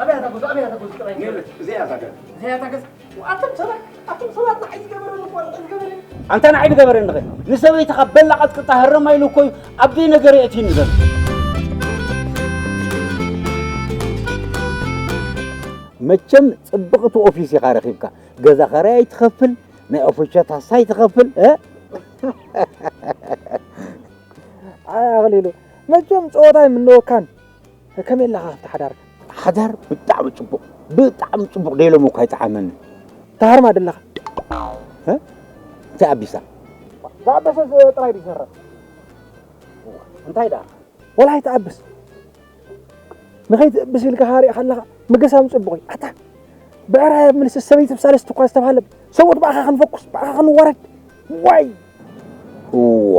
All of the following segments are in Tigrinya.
ኣበይ ኣታ ጉዞ፣ ኣበይ ኣታ ጉዞ፣ ጥራይ። እዚኣ እታ ገዛ። እዚኣ እታ ገዛ። ኣቶም ሰባት፣ ኣቶም ሰባት ንዓይ ዝገበረኒ እኮ ንዓይ ዝገበረኒ። ኣንታ ንዓይ ዝገበረኒ ኸ? ንሰበይትኻ በላ ቀጥቅጣ ህረማ ኢሉ እኮ እዩ ኣብ ዘይነገረ የእትዩኒ ዘሎ። መቸም ጽብቕቲ ኦፊስ ኢኻ ረኺብካ። ገዛ ኸራይ ኣይትኸፍል፣ ናይ ኦፊስ ሸታሳ ኣይትኸፍል፣ እ? ኣይ ኣኽሊሉ፣ መቸም ጸወታ ኣይምነወካን። ከመይ ኣለኻ ኣብቲ ሓዳርካ? ሓዳር ብጣዕሚ ጽቡቕ፣ ብጣዕሚ ጽቡቕ ደይሎሞ እኳ ኣይጠዓመኒ። ተሃርማ ደለኻ? እ? እንታይ ኣቢሳ? ዝኣበሰ ጥራይ ድዩ ዝህረም? እንታይ ደኣ? ወላ ኣይትኣብስ። ንኸይትእብስ ኢልካ ሃሪእኻ ኣለኻ። ምግሳም ጽቡቕ እዩ። ኣታ ብዕራይ ኣብ ምልስስ ሰበይቲ ብሳልስቲ እኳ ዝተባህለ ሰብኡት ብኣኻ ክንፈኩስ፣ ብኣኻ ክንዋረድ። ዋይ! እዋ!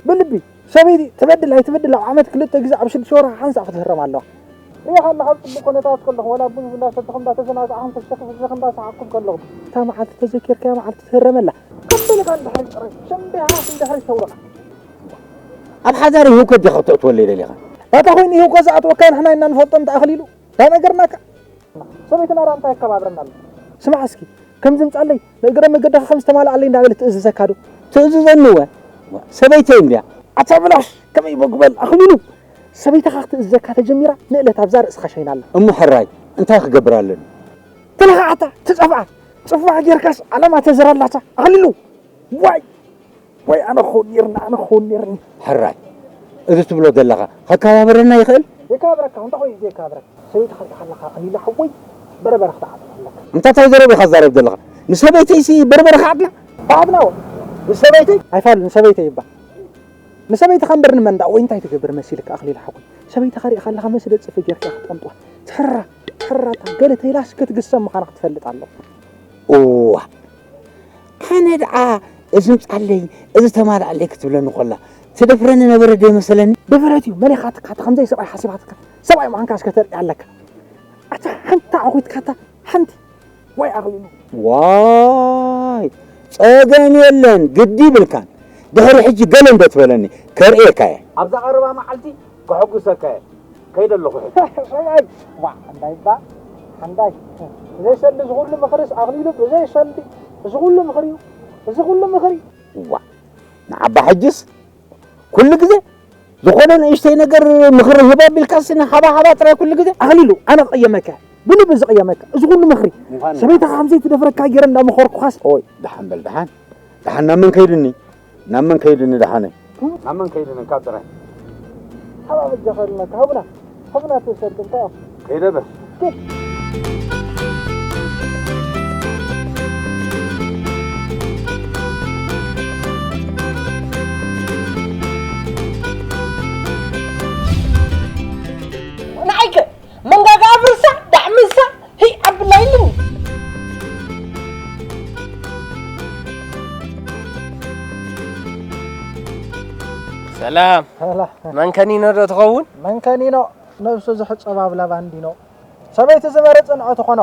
ብልቢ ሰበይቲ ትበድል ኣይትበድል ኣብ ዓመት ክልተ ግዜ ኣብ ሽዱሽተ ወርሒ ሓንሳእ ክትህረም ኣለዋ። ሪኢኻ ኣለኻ ኣብ ጽቡቕ ኩነታት ከለኹም ዋላ ቡን እንዳሰተኹም እንዳተዘናጋዕኹም ፍሽኽ ፍሽኽ እንዳሰሓቕኩም ከለኹም እታ መዓልቲ ተዘኪርካያ መዓልቲ ትህረመላ። ከም በልካ እንድሕሪ ጥራይ ሸምቢኻ እንድሕሪ ተውርኻ። ኣብ ሓዳር ህውከት ዲኻ ክተእትወለይ ደሊኻ? ናታ ኮይኑ ህውከት ዝኣትወካ ንሕና ኢና ንፈልጦ እንተ ኣኽሊሉ። እንታይ ነገርናካ? ሰበይትና ደኣ እንታይ ይከባብረና ኣሎ? ስማዕ እስኪ፣ ከም ዝምጻለይ ንእግረ መገድኻ ከም ዝተማልኣለይ እንዳበለ ትእዝዘካ ዶ? ትእዝዘኒ እወ። ሰበይተይ እንድያ። ኣታ ብላሽ፣ ከመይ በጉበል ኣኽሊሉ። ሰበይትኻ ክትእዝዘካ ተጀሚራ ንእለት ኣብዛ ርእስኻ ሸይና ኣላ። እሞ ሕራይ፣ እንታይ ክገብር ኣለኒ? ተለኻዓታ፣ ትጸፍዓ። ጽፍዓ ጌርካስ ዓለማ ተዘራላታ። ኣኽሊሉ፣ ዋይ! ወይ ኣነ ክኸውን ነይርኒ፣ ኣነ ክኸውን ነይርኒ። ሕራይ፣ እዚ ትብሎ ዘለኻ ከከባብረና ይኽእል? የከባብረካ፣ እንታይ ኮይኑ እዩ ዘየከባብረካ? ሰበይትኻ ርኢኻ ኣለኻ፣ ኣኽሊሉ ሓወይ፣ በርበረ ክትዓጽድ ኣለካ። እንታይ እንታይ ዘረባ ኢኻ ትዛረብ ዘለኻ? ንሰበይተይሲ በርበረ ክዓጥና? ክዓጥና ወ? ንሰበይተይ? ኣይፋል፣ ንሰበይተይ ይባ። ንሰበይትኻ እምበር ንመን ደኣ ወይ እንታይ ትገብር መሲልካ ኣኽሊሉ ሓወይ? ሰበይትኻ ርኢኻ ኣለኻ፣ መስደጽፊ ጌርካ ክትጠምጥዋ። ትሕራ፣ ትሕራ፣ እታ ገለ ተይላስ ክትግሰም ምዃና ክትፈልጥ ኣለዎ። እዋ፣ ኣነ ደኣ እዚ ምጻለይ፣ እዚ ተማልኣለይ ክትብለኒ ኮላ፣ ትደፍረኒ ነበረ ዶ ይመሰለኒ? ደፈረት እዩ፣ መሊኻትካ፣ እታ ከምዘይ ሰብኣይ ሓሲባትካ፣ ሰብኣይ ምዃንካ እስከ ተርእያ ኣለካ። ኣታ ሓንቲ ኣኹትካታ፣ ሓንቲ። ዋይ ኣኽሊሉ። ዋይ፣ ጸገም የለን፣ ግዲ ይብልካን። ድሕሪ ሕጂ ገለ እንዶ ትበለኒ፣ ከርእየካ እየ። ኣብዛ ቀረባ መዓልቲ ከሐጉሰካ እየ። ከይደ ኣለኹ ሕጂ። ሰብኣይ፣ ዋ፣ እንዳይ እባ፣ ሓንዳይ። ብዘይ ሰልዲ እዚ ኩሉ ምኽርስ ኣኽሊሉ፣ ብዘይ ሰልዲ እዚ ኩሉ ምኽሪ እዩ። እዚ ኩሉ ምኽሪ። ዋ፣ ንዓባ ሕጅስ ኩሉ ግዜ ዝኾነ ንእሽተይ ነገር ምኽሪ ህባ ቢልካስ ንሃባ ሃባ ጥራይ ኩሉ ግዜ። ኣኽሊሉ፣ ኣነ ክቕየመካ፣ ብልቢ ዝቕየመካ። እዚ ኩሉ ምኽሪ። ምዃኑ ሰበይትኻ ከምዘይ ትደፍረካ ገይረ እንዳመኸርኩኻስ። ኦይ፣ ደሓን በል፣ ደሓን። ደሓን ናብ መን ከይድኒ? ናብ መን ከይድኒ ደሓነይ? ናብ መን ከይድኒ ካብ ጥራይ? ሃባ በጃኻ ኢልናካ፣ ሃቡና። ሃቡና ትውሰድ፣ እንታይ እዮም? ከይደ በል። ኪድ። ንዓይከ መንጋጋ ኣፍርሳ፣ ዳዕምሳ፣ ህይ ኣብላ ኢሉኒ። ሰላም። ሰላም። መንከኒኖ ዶ ትኸውን? መንከኒኖ ነብሱ ዝሕጸብ ኣብላ ባንዲኖ። ሰበይቲ ዝመረጸ ንዖ ትኾኖ።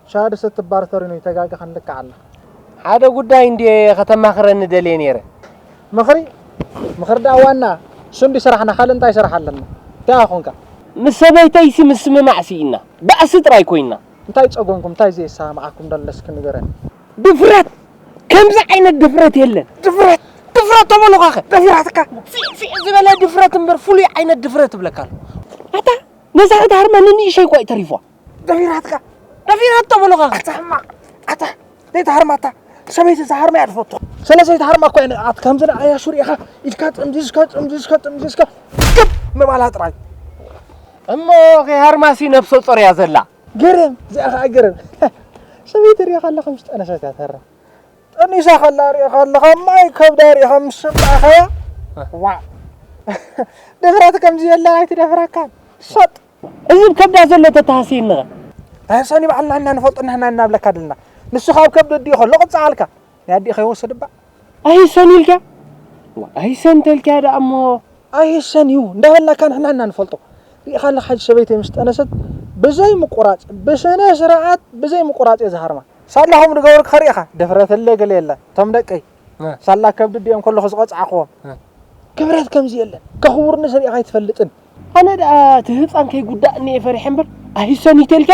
ሻድስ እትባርተሪኖ ይተጋገ ክንልክዕ ኣላ። ሓደ ጉዳይ እንድየ ከተማኽረኒ ደልየ ነይረ። ምኽሪ? ምኽሪ ደኣ ዋና። እሱ እንዲ ስራሕና፣ ካልእ እንታይ ስራሕ ኣለና? እንታይ ኣኾንካ? ምስ ሰበይተይሲ ምስምማዕ ስኢና። ባእሲ ጥራይ ኮይና። እንታይ ጸገምኩም? እንታይ ዘየሰማማዓኩም ደሎ እስኪ ንገረኒ። ድፍረት! ከምዚ ዓይነት ድፍረት የለን። ድፍረት! ድፍረት ተበሉኻኸ? ድፍረትካ! ፊዕ ፊዕ ዝበለ ድፍረት እምበር ፍሉይ ዓይነት ድፍረት እብለካ ኣለኹ። ኣታ ነዛ ክትሃርማ ንንእሸይ እኳ እዩ ተሪፍዋ። ደፊራትካ። ደፊራቶ በሉኻ። ኣታ ሕማቕ። ኣታ ዘይትሃርማ ኣታ። ሰበይቲ ዝሃርማ እያ ትፈቱ። ስለ ዘይትሃርማ እኮ እየ ንዓት ከምዚ ንዓያሹ ርኢኻ ኢድካ ጥምዚዝካ፣ ጥምዚዝካ፣ ጥምዚዝካ ክብ ምባላ ጥራይ። እሞ ከይሃርማሲ ነብሰ ጾር እያ ዘላ። ገረም፣ እዚኣ ኸዓ ገረም። ሰበይቲ ርኢኻ ኣለኻ ምስ ጠነሰት እያ ትሃርም። ጠኒሳ ከላ ርኢኻ ኣለኻ፣ ማይ ከብዳ ርኢኻ ምስ ሰማዕኻያ። ዋ። ድፍረት ከምዚ የለን ኣይትደፍረካን። ሰጥ። እዚ ብ ከብዳ ዘሎ ተተሃስይኒ ኸ? ኣይሰኒ ባዕልና ኢና ንፈልጦ ንሕና እናብለካ ደለና። ንሱ ካብ ከብዲ ኣዲኡ ከሎ ቅጻ ኣልካ። ናይ ኣዲኡ ከይወስድ እባ። ኣይሰኒ ኢልካ? ዋ፣ ኣይሰኒ ተልካ ደኣ እሞ። ኣይሰን እዩ እንዳበልናካ ንሕና ኢና ንፈልጦ። ርኢኻ ኣለኻ ሕጂ ሰበይተይ ምስ ጠነሰት ብዘይ ምቁራጽ፣ ብስነ ስርዓት ብዘይ ምቁራጽ እየ ዝሃርማ። ሳላ ከምኡ ዝገበርኩ ከርእኻ፣ ድፍረት ኣለ ገለ የለ። እቶም ደቀይ፣ እ። ሳላ ከብዲ ድዮም ከለኹ ዝቐጻዕኽዎም። እ። ክብረት ከምዚ የለን። ከኽቡርኒ ሰሪእኻ ኣይትፈልጥን። ኣነ ደኣ እቲ ህፃን ከይጉዳእ እኒኤ ፈሪሐ እምበር፣ ኣሂሰኒ ተልካ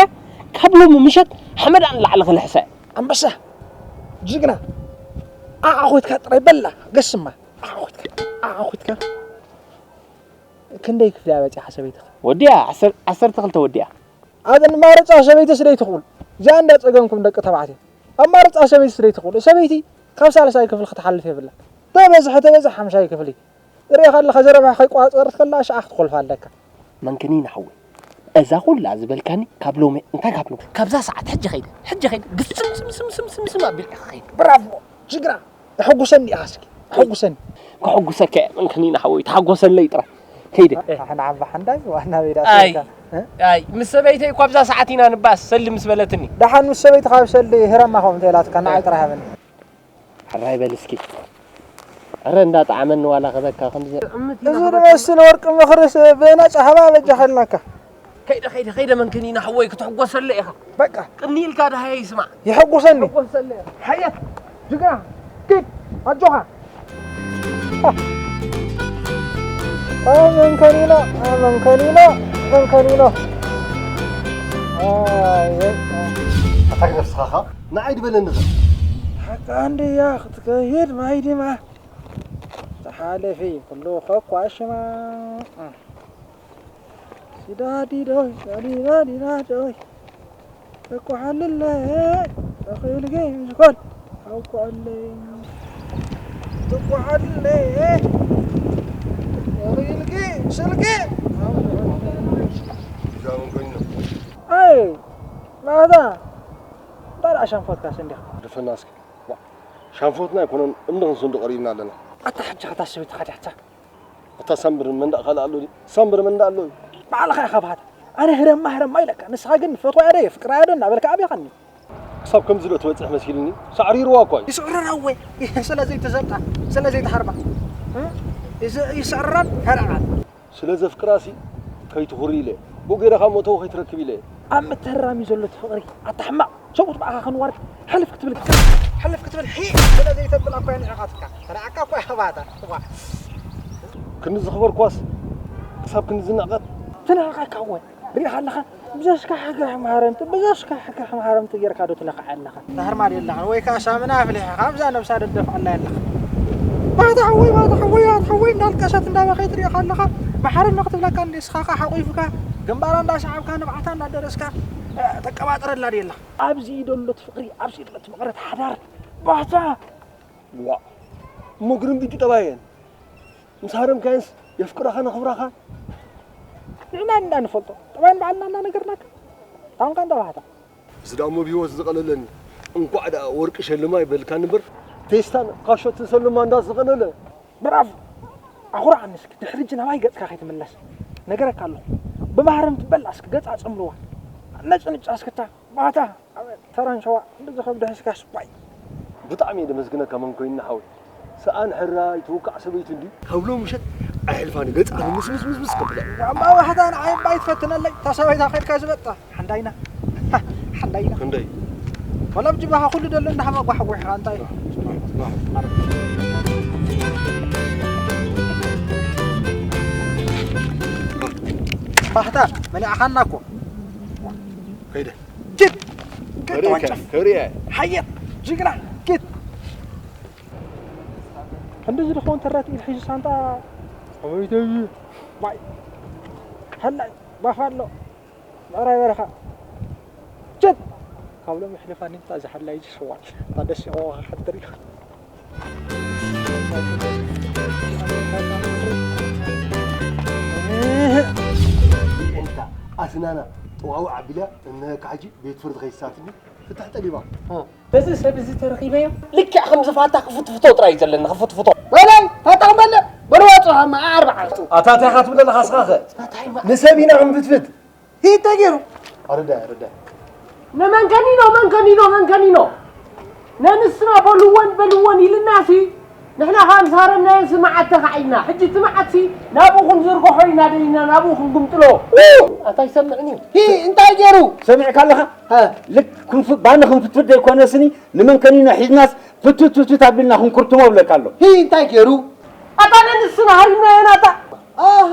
ካብ ሎሚ ምሸት ሓመድ ንላዕሊ ክልሕሰ። ኣንበሳ፣ ጅግና፣ ዓዓኾትካ ጥራይ በላ፣ ገስማ፣ ዓዓኾትካ፣ ዓዓኾትካ። ክንደይ ክፍሊ ኣበፂሓ ሰበይትኻ? ወዲያ፣ ዓሰርተ ክልተ ወዲያ። ኣማርፃ ሰበይቲ ስለ ይትኽእሉ፣ እዚኣ እንዳ ፀገምኩም ደቂ ተባዕትዮ። ኣማርፃ ሰበይቲ ስለ ይትኽእሉ፣ ሰበይቲ ካብ ሳልሳይ ክፍሊ ክትሓልፍ የብላ። ተበዝሐ፣ ተበዝሐ ሓምሻይ ክፍሊ። ርኢኻ ኣለኻ፣ ዘረባ ከይቋፀረት ከላ ሸዓ ክትኮልፋ ኣለካ። መንክኒና ሓወይ፣ እዛ ኩላ ዝበልካኒ ካብ ሎሚ እንታይ ካብ ሎሚ? ካብዛ ሰዓት ሕጂ ኸይደ፣ ሕጂ ኸይደ፣ ግስም ስም ስም ስም ስም ስም ኣቢልካ ኸይደ። ብራቮ፣ ጅግና፣ የሐጉሰኒ ኢኻ እስኪ፣ የሐጉሰኒ። ከሐጉሰካ እየ መንክኒና ሓወይ፣ ተሓጎሰለይ ጥራይ። ከይደ። ኣሕና ዓባ ሓንዳይ ዋና ቤዳ ኣይ፣ ሰይዳ። እ? ኣይ፣ ምስ ሰበይተይ እኳ ኣብዛ ሰዓት ኢና ንባስ፣ ሰሊ ምስ በለትኒ። ደሓን ምስ ሰበይትኻ ኣብ ሰሊ ህረማ ከምኡ እንተ ኢላትካ፣ ንዓይ ጥራይ ሃበኒ። ሕራይ በል እስኪ። ኣረ እንዳጠዓመኒ ዋላ ክበካ ከምዚ። እዚ ዝመስል ወርቂ ምኽርስ ብነጻ ሃባ በጃ ከልናካ። ከይደ፣ ከይደ፣ ከይደ መንክኒና ሓወይ ክትሕጎሰለ ኢኻ። በቃ። ቅኒ ኢልካ ደሃየ ይስማዕ። ይሕጉሰኒ። ይሕጎሰለ ኢኻ። ሓየት፣ ጅግና፣ ኪድ፣ ኣጆኻ። አ፣ መንከኒና፣ አ፣ መንከኒና፣ መንከኒና። ኣየ፣ አ። ኣታ ነፍስኻ ንዓይ ድበለኒ ኸ? ሓቃ እንድያ ክትከይድ ማይ ድማ። ተሓለፊ ኩሉ ኸኳሽማ። ሲዳዲዶይ፣ ዳዲዳዲዳዶይ። ተኳሓልለይ፣ ተኽእልጊ ዝኾን፣ ኣውኩዐለይ። ተኳሓልለይ፣ ተኽእልጊ ስልኪ፣ ኣውኩዐለይ። ኣይ፣ ማታ፣ እንታይ ደኣ ሻንፎትካስ እንዲኻ? ድፈና እስኪ። ዋ፣ ሻንፎትና ኣይኮነን፣ እምኒ ክንስንዱ ቀሪብና ኣለና። ኣታ ሕጂ ኸታ ሰበይትኻ ድያ እታ? ኣታ ሳምብር መንዳእ ካልእ ኣሎ ድዩ? ሳምብር መንዳእ ኣሎ እዩ። ባዕልኻ ኢኻ ባህታ። ኣነ ህረማ ህረማ ኢለካ፣ ንስኻ ግን ፈትዋያ ዶ የፍቅራያ ዶ እናበልካ ኣብያኻኒ። ክሳብ ከምዚ ዶ ትበጽሕ መሲሉኒ? ሳዕሪርዋ እኳ እዩ። ይስዕርራ እወ፣ ስለ ዘይተዘብጣ፣ ስለ ዘይተሃርማ። እ? ይስ-፣ ይስዕርራን ይሃርማን። ስለ ዘፍቅራሲ ከይትኹሪ ኢለ፣ ብኡ ገይረ ካብ መእተዊ ከይትረክብ ኢለ። ኣብ ምትህራም እዩ ዘሎ እቲ ፍቕሪ፣ ኣታ ሕማቕ። ሰብኡት ብኣኻ ክንዋርድ ሕልፍ ክትብል፣ ሕልፍ ክትብል ሒ ስለ ዘይተብል ኣኳ ንዕቓትካ። ንዓካ እኳ ያባታ። ዋ። ክንዲ ዝኽበርኳስ ክሳብ ክንዲ ዝንዕቐት። ትንዕቐካ እወ። ሪኢኻ ኣለኻ? ብዘስካሕክሕ መሃረምቲ፣ ብዘስካሕክሕ መሃረምቲ ጌርካ ዶ ትነኽዓ ኣለኻ? ዳህርማ ደላኻ ወይ ከኣ ሳምና ኣፍሊሕኻ ኣብዛ ነብሳ ደደፍኣላ ኣለኻ። ባታ ሓወይ፣ ባታ ሓወይ፣ ባታ ሓወይ እንዳልቀሰት እንዳበኸየት ሪኢኻ ኣለኻ? መሓረኒ ክትብለካ እንዴ ንስኻ ከኣ ሓቑፍካ ግንባራ እንዳሰዓብካ ንብዓታ እንዳደረስካ፣ እ፣ ተቀባጥረላ ድየ ኣለኻ? ኣብዚ እዩ ደሎ እቲ ፍቕሪ፣ ኣብዚ እዩ ደሎ እቲ መቐረት ሓዳር። ባታ! ዋእ! እሞ ግርምቢጡ ጠባየን። ምስ ሃረምካየንስ የፍቅራኻን የኽብራኻን። ንሕና እንዳ ንፈልጦ፣ ጠባየን ባዕልና እንዳ ነገርናካ። ታንካ እንዳ ባህታ። እዚ ደኣ እሞ ብህይወት ዝቐለለኒ። እንኳዕ ደኣ ወርቂ ሸልማ ይበልካኒ እምበር፣ ፌስታን ካሾትን ሰልማ እንዳ ዝቐለለ። ብራቮ! ኣኹርዓኒ እስኪ፣ ድሕሪ ሕጂ ናባይ ገጽካ ከይትምለስ። ነገረካ ኣለኹ። ብማህረም ትበላ እስኪ፣ ገጻ ጸምልዋ። ነጭ ንጫ እስክታ፣ ባታ፣ ተራንሸዋ፣ እንደዚ ከብዲ ሕዝካ ስኳይ። ብጣዕሚ እየ ደመስግነካ መንኮይና ሓወይ። ሰኣን ሕራይ ትውቃዕ ሰበይቲ እንድዩ። ካብ ሎሚ ምሸት ኣሕልፋ ንገጻ ምስ ምስ ምስ ምስ ከብዳ። ዋማ ዋሕታ ንዓይ እምባ ይትፈትነለይ፣ እታ ሰበይታ ከድካ ዝበጣ። ሓንዳይና። ሓንዳይና። ክንደይ? ወላ ብጅባኻ ኩሉ ደሎ እንዳሃባ ጓሕጒሕኻ እንታይ? ባህታ፣ መሊዕኻና እኮ። ከይደ። ኪድ! ኪድ ክሪኤካ፣ ተወንጨፍ። ክሪኤ። ሓየት! ጅግና! ኪድ! ክንዲ ዝድኸውን ተረት ኢድ ሒዙ ሳንጣ። ኣበይተይ? ማይ። ሃላይ፣ ባፋ ኣሎ። ምዕራይ በረኻ። ጀት! ካብ ሎሚ ኣሕሊፋ ኒንታ ዝሓላይ ዝስዋል። እታ ደሲቑ ክሓድር እዩ። እንታ ኣስናና ጠዋዊ ዓቢላ እነካ ሕጂ ቤት ፍርዲ ከይሳትኒ ፍታሕ ጠሊባ። በዚ ሰብ እዚ ተረኺበዮ ልክዕ ከም ዝፋታ ክፍትፍቶ ጥራይ እዩ ዘለኒ፣ ክፍትፍቶ። በላይ፣ ታጣቕ በለ፣ በርዋጽ ሃማ ኣርባዓቱ። ኣታ እንታይ ኢኻ ትብል ኣለኻ እስኻ ኸ? ኣታ እንታይ ማ- ንሰብ ኢና ክንፍትፍት። እንታይ ገይሩ? ኣረዳ፣ ኣረዳ። ነመንከኒኖ፣ መንከኒኖ፣ መንከኒኖ። ነንስና በልወን፣ በልወን ኢልናሲ፣ ንሕና ኸኣ ምስ ሃረምናየንሲ መዓት ተኻዒልና። ሕጂ እቲ መዓትሲ ናብኡ ክንዝርግሖ ኢና ደሊና፣ ናብኡ ክንግምጥሎ። ኣታ ይሰምዕኒ። ሂ፣ እንታይ ገይሩ? ሰሚዕካ ኣለኻ? ሃ። ልክ ክንፍ-፣ ባኒ ክንፍትፍት ዘይኮነስኒ፣ ንመንከኒኖ ሒዝናስ ፍትፍት ፍትፍት ኣቢልና ክንኩርትሞ እብለካ ኣለኹ። ሂ፣ እንታይ ገይሩ? ኣታ ነንስና ሃሪምናዮ ናታ። ኣሃ፣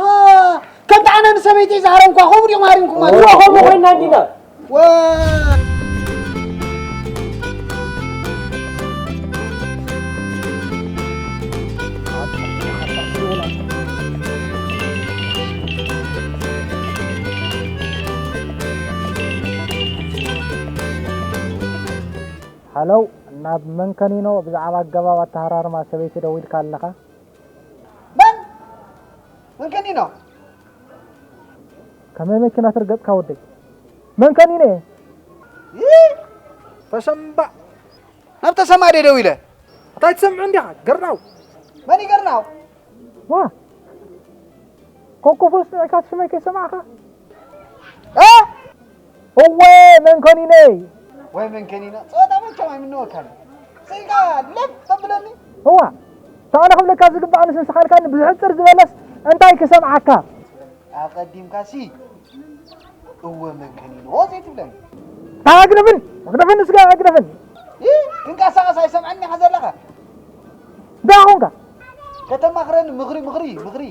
ከምቲ ኣነ ንሰበይተይ ዝሃረምኳ ከምኡ ዲኹም ሃሪምኩማ? እዎ፣ ከምኡ ኮይና እንዲና። ወ- ሃለው፣ ናብ መንከኒኖ ብዛዕባ ኣገባብ ኣተሃራርማ ሰበይቲ ደዊልካ ኣለኻ? መን? መንከኒኖ? ከመይ መኪና ትርገጽካ ወደይ? መንከኒኖ እየ። ይህ! ተሰምባ! ናብ ተሰማ ደይ ደዊለ። እንታይ ትሰምዑ እንዲኻ? ገርናው! መን እዩ ገርናው? ዋ! ኮኮ ፎስ ንዕካ ሽመይ ከይሰማዕካ? እ? እወ፣ መንከኒነይ! ወይ መንከኒነ፣ ጸወታ መቸም ኣይምነወካን። ስኢልካ ለፍ ተብለኒ? እዋ፣ እታ ኣነ ክብለካ ዝግባእ ንስንስኻልካኒ ብዝሕጽር ዝበለስ እንታይ ክሰምዓካ? ኣቐዲምካሲ እወ መንከኒነ ዘይትብለኒ? ኣግደፍን፣ ኣግደፍን እስከ ኣግደፍን። ይህ፣ ክንቀሳቐስ ኣይሰምዐኒ ኢኻ ዘለኻ? እንታይ ኾንካ? ከተማኽረኒ ምኽሪ፣ ምኽሪ፣ ምኽሪ።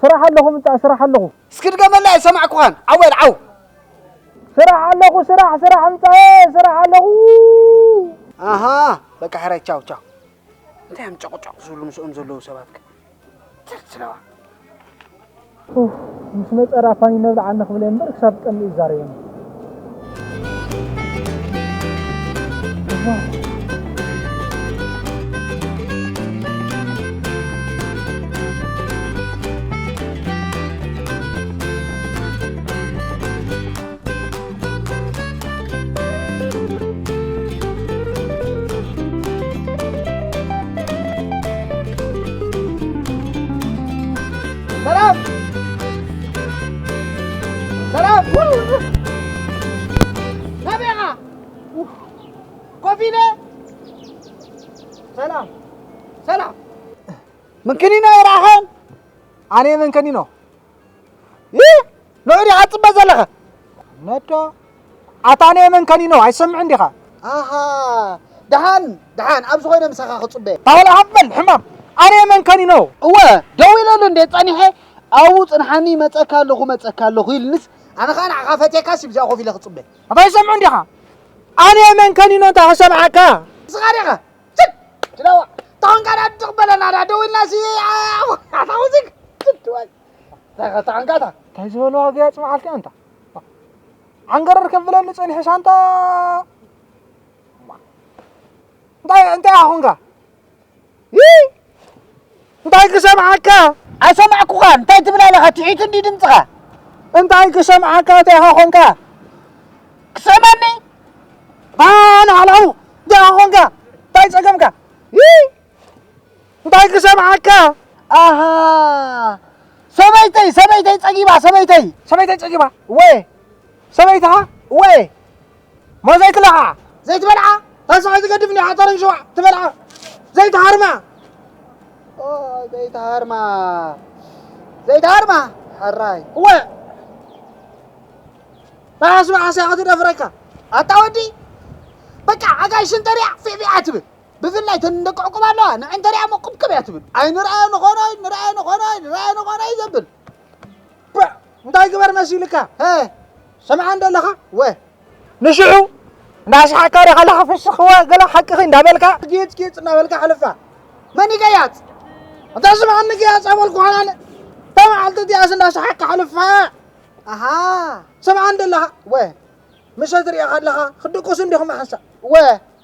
ስራሕ ኣለኹ ምጻእ፣ ስራሕ ኣለኹ። እስኪ ድገመላ ኣይሰማዕኩኻን። ዓው በል፣ ዓው። ስራሕ ኣለኹ፣ ስራሕ፣ ስራሕ ምጻእ፣ ስራሕ ኣለኹ። ኣሃ፣ በቃ ሕራይ፣ ቻው፣ ቻው። እንታይ እዮም ጨቕጨቕ ዝብሉ ምስኦም ዘለዉ ሰባት ከ? ትርትረዋ። ኡፍ፣ ምስ መጸ ራፋኒ ነብልዓኒ ክብለ እምበር ክሳብ ቀንዲ ይዛረበኒ። ሰላም! ሰላም! ናበይ ኢኻ? ኮፍ ኢለ። ሰላም! ሰላም! መንከኒኖ ኣይረኣኻን? ኣነ መንከኒኖ። ይህ! ንዑ ዲኻ ትጽበ ዘለኻ? ነዶ። ኣታ ኣነ መንከኒኖ ኣይሰምዕን ዲኻ? ኣሃ፣ ደሓን፣ ደሓን፣ ኣብዚ ኮይነ ምሳኻ ክጽበ። ታወላ ሃበል፣ ሕማም። ኣነ መንከኒኖ። እወ፣ ደው ኢለሉ እንዴ ጸኒሐ፣ ኣብኡ ጽንሓኒ፣ መጸካ ኣለኹ፣ መጸካ ኣለኹ ኢልንስ፣ ኣነ ኸኣ ንዓኻ ፈትየካ፣ ሲብዚኣ ኮፍ ኢለ ክጽበ። ኣታ ኣይሰምዕን ዲኻ? ኣነ መንከኒኖ እንታይ ክሰምዓካ? ንስኻ ዲኻ? ችክ! ትለዋ። ታንካ ዳ ድቕ በለና ዳ ደው ኢልና ሲ፣ ኣታ ውዝግ! ችክ! ትወል። ታንካ፣ ታንካ ታ። እንታይ ዝበልዋ ገያጽ መዓልቲ ኣንታ? ዓንገረር ከብለኒ ጸኒሐ ሳንታ። እንታይ፣ እንታይ ኣኹንካ? ይይ! እንታይ ክሰምዓካ? ኣይሰማዕኩኻን። እንታይ ትብል ኣለኻ? ትሒት እንዲ ድምፅኻ። እንታይ ክሰምዓካ? እንታይ ኢኻ ኾንካ? ክሰመኒ? ኣነ ሓላው እንታይ ኢኻ ኾንካ? እንታይ ጸገምካ? ይይ! እንታይ ክሰምዓካ? ኣሃ! ሰበይተይ፣ ሰበይተይ ጸጊባ፣ ሰበይተይ። ሰበይተይ ጸጊባ? ወ! ሰበይትኻ? ወ! ሞ ዘይትለኻ? ዘይትበልዓ? ታሳኻ ዝገድፍ እንዲኻ፣ ተረን ሽዋዕ ትበልዓ። ዘይትሃርማ? ኦ፣ ዘይትሃርማ። ዘይትሃርማ? ሕራይ። ወ! ናስማ ዓስያ ክትደፍረካ። ኣታ ወዲ፣ በቃ፣ ኣጋይሽ እንተሪኣ ፊዕፊዓ ትብል። ብፍላይ ተን ደቂ ዕቁብ ኣለዋ፣ ንዐን ተሪኣ እሞ ቅብቅብ እያ ትብል። ኣይንርኣዮ ንኾኖይ፣ ንርኣዮ ንኾኖይ፣ ንርኣዮ ንኾኖይ ዘብል። ባ፣ እንታይ ግበር መሲልካ? ሀ፣ ሰምዓ እንደ ኣለኻ? ወ። ንሽዑ እንዳሰሓቅካ ዲኻ ኣለኻ ፍሽኽ ወ ገለ ሓቅኺ እንዳበልካ፣ ጌጽ ጌጽ እንዳበልካ ሕልፋ። መን ይገያጽ? እንተ ስምዓኒ ገያጽ ኣበልኩ ሓናነ። እታ መዓልቲ እቲኣስ እንዳሰሓቅካ ሕልፋ። ኣሃ። ሰምዓ እንደ ኣለኻ? ወ። ምሸት ሪእኻ ኣለኻ? ክትድቅሱ እንዲኹም ሓንሳእ። ወ።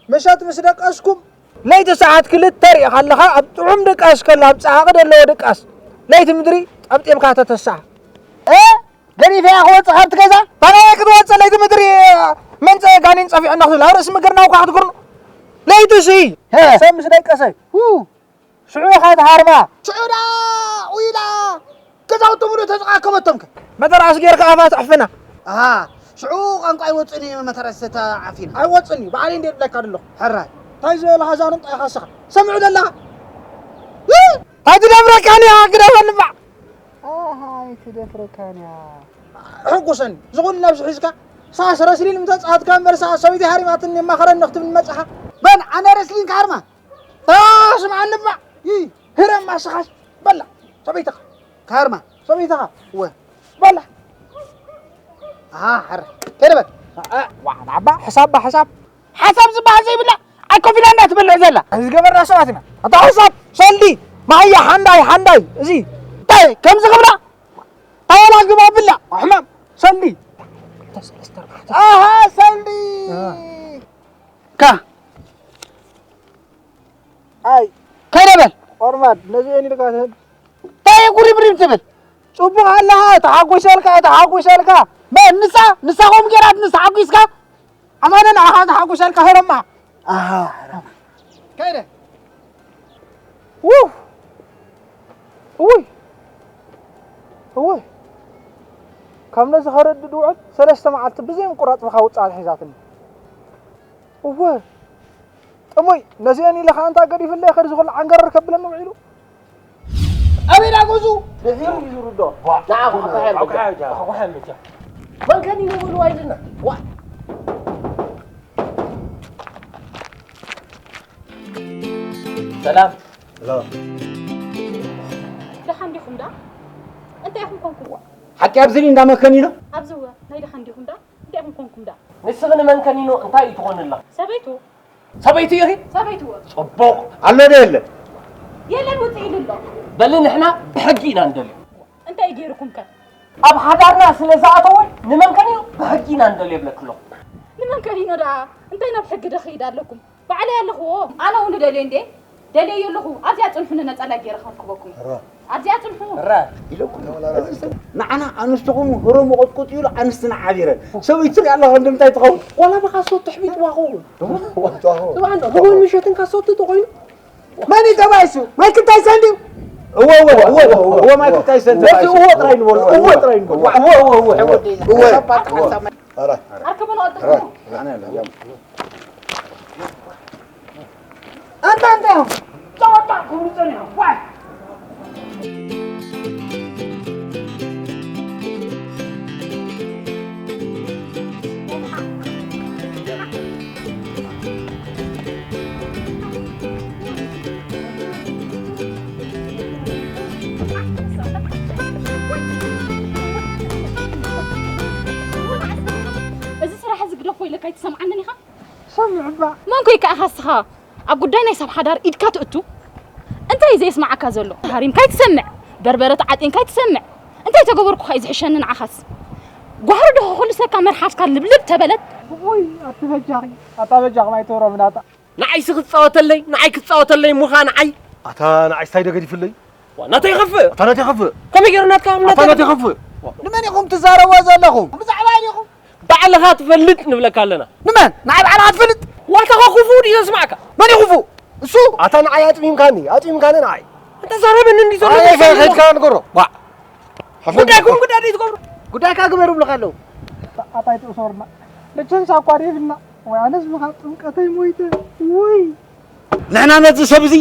ምሸት ምስ ደቀስኩም? ለይቲ ሰዓት ክልተ ሪእኻ ኣለኻ? ኣብ ጥዑም ድቃስ ከሎ፣ ኣብ ጸሓቒ ዘለዎ ድቃስ። ለይቲ ምድሪ ጠብጢብካ ተተስኣ። እ? ገዲፈያ ክወጽእ ካብቲ ገዛ? ታናየ ክትወጽእ ለይቲ ምድሪ መንጸ ጋኔን ጸፊዑና ክትብል። ኣብ ርእሲ ምግርና እኳ ክትግርኑ። ለይቲ ሲ? ሀ። ሰብ ምስ ደቀሰ። ው። ሽዑ ኢኻ ትሃርማ። ሽዑ ደኣ ኢላ ገዛውቲ ሙሉእ ተዝኣከበቶም ከ? መተርኣስ ጌርካ ኣፋ ትዕፍና። ኣሃ፣ ሽዑ ቋንቋ ኣይወጽእን እዩ መተርኣስ ተዓፊና። ኣይወጽእን እዩ፣ ባዕለይ እንድየ ዝብለካ ዘለኹ። ሕራይ። እንታይ ዝበልኻ እዛ ርምጣ ኢኻ ንስኻ? ሰምዑ ዘለኻ? እ! ኣይትደፍረካን እያ፣ ግደፈኒ እባ። ኣሃ፣ ኣይትደፍረካን እያ። ሕጉሰኒ፣ ዝኹሉ ነብሲ ሒዝካ፣ ሳስ ረስሊን ምተጻወትካ እምበር፣ ሳስ ሰበይቲ ሃሪማትኒ የማኸረኒ ክትብል መጻኻ? መን? ኣነ ረስሊን ክሃርማ? ታ፣ ስምዓኒ እባ። ይ፣ ህረማ ስኻስ በላ። ሰበይትኻ። ካርማ። ሰበይትኻ። እወ። በላ። ኣሃ፣ ሕረ። ከይደ በል። ዋ፣ ናባ፣ ሕሳብ ባ፣ ሕሳብ። ሓሳብ ዝበሃል ዘይብላ፣ ኣይ ኮፍ ኢላ እንዳትበልዕ ዘላ። ዝገበርና ሰባት ኢና። ኣታ ሓሳብ፣ ሰልዲ፣ ማህያ፣ ሓንዳይ፣ ሓንዳይ፣ እዚ። እንታይ፣ ከምዚ ክብላ? ኣዋላ ግባ ብላ፣ ኣሕማም፣ ሰልዲ። ኣሃ፣ ሰልዲ። ካ። ኣይ። ከይደ በል። ኦርማድ፣ ነዚ እኔ ልካ ትህብ። እንታይ ጉሪምሪም ትብል? ጽቡቕ ኣለኻ፣ ተሓጒሰልካ፣ ተሓጒሰልካ። መን ንሳ? ንሳ ኸም ገይራት ንሳ ሓጒስካ? ኣማነ ንዓኻ ተሓጒሰልካ፣ ሄረማ። ኣሃ፣ ሄረማ። ከይደ። ውፍ! እውይ! እውይ! ካብ ነዚ ከረዲ ድውዕል ሰለስተ መዓልቲ ብዘይ ምቁራጽ ብኻ ውጽኣት ሒዛትኒ። እወ! ጥሙይ! ነዚአን ኢለ ኸኣ እንታ ገዲፍለይ ኸዲ ዝኹሉ ዓንገረር ከብለኒ ውዒሉ። ኣበይ ዳጎዙ? ድሒሩ እዩ ዝርዶ። ንዓኹም ኣውቃ ያለ ኣውቃ ያለ። መን ከን ይነብሩ ኣይልና። ዋ! ሰላም። ሄሎ። ደሓን ዲኹም ዳ? እንታይ ኢኹም ኮንኩም? ሓቂ ኣብዚ እንዳ መከኒኖ? ኣብዚ እወ፣ ናይ ደሓን ዲኹም ዳ? እንታይ ኢኹም ኮንኩም ዳ? ንስኺ ንመንከኒኖ እንታይ እዩ ትኾንላ? ሰበይቱ። ሰበይቲ ኢኺ? ሰበይቲ እወ። ጽቡቕ። ኣሎ ዶ የለን? የለን፣ ውጽእ ኢሉ ኣሎ። በሊ ንሕና ብሕጊ ኢና ንደልዮ። እንታይ ገይርኩም ከ? ኣብ ሓዳርና ስለ ዝኣተወ ንመንከኒኖ ብሕጊ ኢና ንደልዮ ይብለኪ ኣለኹ። ንመንከኒኖ ደኣ እንታይ ናብ ሕጊ ዶ ክኸይድ ኣለኩም? ባዕለይ ኣለኹዎ። ኣነ እውን ደልየ እንዴ? ደልየዮ ኣለኹ። ኣብዚኣ ጽንሑ፣ ነጸላ ገይረ ከርክበኩም። ራ። ኣብዚኣ ጽንሑ። ራ። ኢለኩም። እዚ ሰብ ንዓና ኣንስትኹም ህሮ መቆጥቁጥ ኢሉ ኣንስትና ዓቢረን። ሰበይቲ ትርኢ ኣለኻ፣ እንደምታይ ትኸውን? ዋላ ብኻ ሶ ትሕቢጥዋ ኸውን። ትዋኹ። ጥዋን፣ ኸውን ምሸትን ካሶ ትጥቆዩ። መን እዩ ተባኢሱ? ማይክል ታይሰን ድዩ? እወ፣ እወ፣ እወ፣ እወ፣ እወ፣ ማይክል ታይሰን እወ፣ ተባኢሱ። እወ ጥራይ ንበሎ፣ እወ ጥራይ ንበሎ። እወ፣ እወ፣ እወ። እወ። ኣራይ። ኣርከበ ነው ኣጥቅሙ። ኣነ ያለ ያም። ኣንታ፣ ኣንታ፣ ያው። ጨዋታ ክብሉ ጸኒሖም። ዋይ። እዚ ስራሕ እዚ ግደፎ ኢለካ ኣይትሰምዓንን ኢኻ? ሰምዕ እባ። መን ኮይካ ኢኻ እስኻ ኣብ ጉዳይ ናይ ሰብ ሓዳር ኢድካ ትእቱ? እንታይ እዩ ዘየስምዓካ ዘሎ? ሃሪምካ ኣይትሰምዕ፣ በርበረ ተዓጢንካ ኣይትሰምዕ። እንታይ ተገበርኩኻ እዩ ዝሕሸኒ ንዓኻስ? ጓህሪ ዶ ከኹልሰካ መርሓስካ ልብልብ ተበለት? ውይ፣ ኣቲ በጃኺ፣ ኣታ በጃኺ ማይ ተውሮም ናታ። ንዓይሲ ክትጻወተለይ፣ ንዓይ ክትጻወተለይ እሞኻ ንዓይ። ኣታ ንዓይ ስታይ ዶ ገዲፍለይ? ዋ፣ ናተይ ይኸፍእ። ኣታ ናተይ ይኸፍእ። ከመይ ገይሩ ናትካ? ኣታ ናተይ ናተይ ይኸፍእ። ንመን ኢኹም ትዛረብዎ ዘለኹም? ብዛዕባ ኢኹም? ባዕልኻ ትፈልጥ ንብለካ ኣለና። ንመን? ንዓይ ባዕልኻ ትፈልጥ? ዋልታኻ ክፉእ ድዩ ዘስማዕካ? መን እዩ ክፉእ? እሱ? ኣታ ንዓይ ኣጥሚምካኒ፣ ኣጥሚምካኒ ንዓይ። ኣንተ ዛረበኒ እንዲ ዘሎ ኣይ፣ መሰለኒ። ከድካ ንገሮ። ዋ። ጉዳይኩም ጉዳይ ደይ ትገብሩ። ጉዳይካ ግበር ይብሉኻ ኣለዉ። ኣታ-፣ ኣታይ ትእሰርና። መቸምስ ኣኳ ደይብልና። ወይ ኣነስ ብኻ ጥምቀተይ ሞይተ። ውይ። ንሕና ነዚ ሰብ እዚ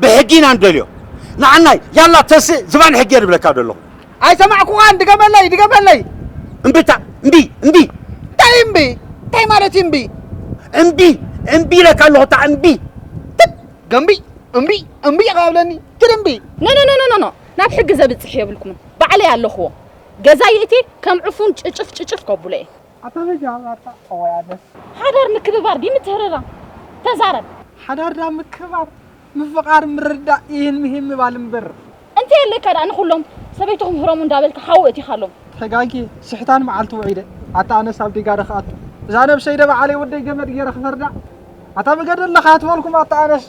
ብሕጊ ኢና ንደልዮ። ንዓናይ፣ ያላ ተስእ ዝባን ሕጊ እየ ዝብለካ ዘለኹ። ኣይሰማዕኩኻን፣ ድገመለይ፣ ድገመለይ። እምቢ እታ፣ እምቢ፣ እምቢ። እንታይ እምቢ? እንታይ ማለት እዩ እምቢ? እምቢ፣ እምቢ ኢለካ ኣለኹ፣ እታ እምቢ። ትት፣ ገምቢ፣ እምቢ፣ እምቢ ኢኻ ብለኒ። ትድ እምቢ። ኖ፣ ኖ፣ ኖ፣ ኖ፣ ኖ፣ ኖ። ናብ ሕጊ ዘብጽሕ የብልኩምን። ባዕለይ ኣለኹዎ። ገዛ ይእቲ ከም ዕፉን ጭጭፍ፣ ጭጭፍ ከብሎ እየ። ኣታ በጃ፣ ኣታ፣ እወ፣ ኣነስ። ሓዳር ምክብባር ድዩ ምትህርራም? ተዛረብ። ሓዳር ዳ ምክብባር፣ ምፍቓር፣ ምርዳእ፣ ይህን ምሂን ምባል እምበር። እንተ የለካ ደኣ ንኹሎም ሰበይትኹም ህረሙ እንዳበልካ ሓዊ ኣእቲኻሎም። ተጋጊ፣ ስሕታን መዓልቲ ውዒደ። ኣታ ኣነስ ኣብ ዲጋ ዶ ክኣቱ። እዛ ነብሰይ ዶ በዓለይ ወደይ ገመድ ገይረ ክፈርዳ? ኣታ ብገደል ለኻ ትበልኩም ኣታ ኣነስ።